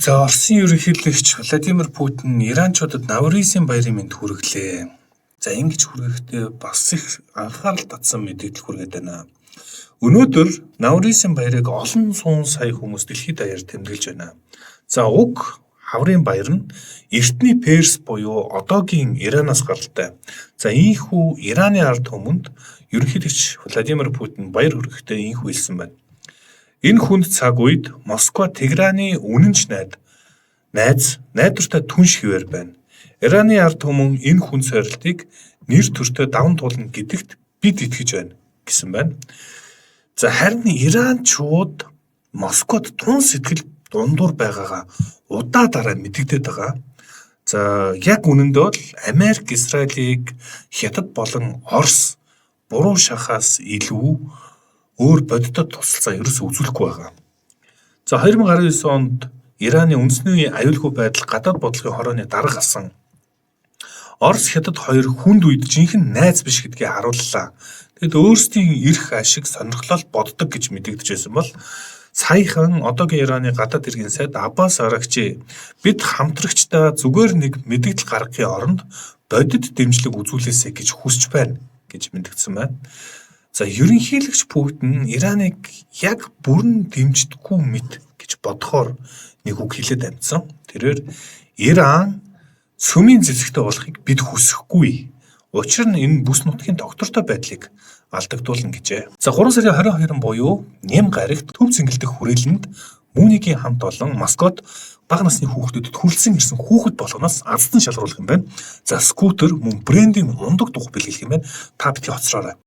За, Оросын ерөнхийлөгч Владимир Путин Иранчуудад Наврузын баярын мэнд хүргэлээ. За, ингэж хүргэхдээ бас их анхаарал татсан мэдээлэл хүргээд байна. Өнөөдөр Наврузын баярыг олон суун сая хүмүүс дэлхийд даяар тэмдэглэж байна. За, уг хаврын баяр нь эртний Перс буюу одоогийн Иранаас гаралтай. За, ийнхүү Ираны ард түмэнд ерөнхийлөгч Владимир Путин баяр хүргэхдээ ийнхүү хэлсэн байна. Энэ хүнд цаг үед Москва Тегераны үнэнч найз, найдвартай түнш хэвээр байна. Ираны ард түмэн энэ хүнд сорилтыг нэр төртөө даван туулна гэдэгт бид итгэж байна гэсэн байна. За, харин Иранчууд Москвад тун сэтгэл дундуур байгаагаа удаа дараа мэдэгдээд байгаа. За, яг үнэндээ бол Америк Израилийг Хятад болон Орос буруу шахаас илүү өөр бодитод тусалцаа ерөөсөө үзүүлэхгүй байгаа. За, 2019 онд Ираны үндэсний аюулгүй байдал гадаад бодлогын хорооны дарга асан. Орос, Хятад хоёр хүнд үед жинхэнэ найз биш гэдгийг харууллаа. Тэгэд өөрсдийн эрх ашиг сонирхлол боддог гэж мэдэгдэж байсан бол саяхан одоогийн Ираны гадаад хэргийн сайд Аббас Арагчи бид хамтрагчдаа зүгээр нэг мэдэгдэл гаргахын оронд бодит дэмжлэг үзүүлээсэй гэж хүсэж байна гэж мэдэгдсэн байна. За, ерөнхийлөгч Путин Ираныг яг бүрэн дэмждэггүй мэт гэж бодохоор нэг үг хэлээд амжсан. Тэрээр Иран цөмийн зэвсэгтэй болохыг бид хүсэхгүй. Учир нь энэ бүс нутгийн тогтвортой байдлыг алдагдуулна гэжээ. За, 3 сарын 22 буюу Ням гарагт Төв цэнгэлдэх хүрээлэнд Мунигийн хамт олон маскот бага насны хүүхдүүдэд хүрэлцэн ирсэн хүүхэд болгоноос азтан шалгаруулах юм байна. За, скутер мөн брендийн унадаг дуух бэлгэлэх юм байна. Та битгий хоцроорой.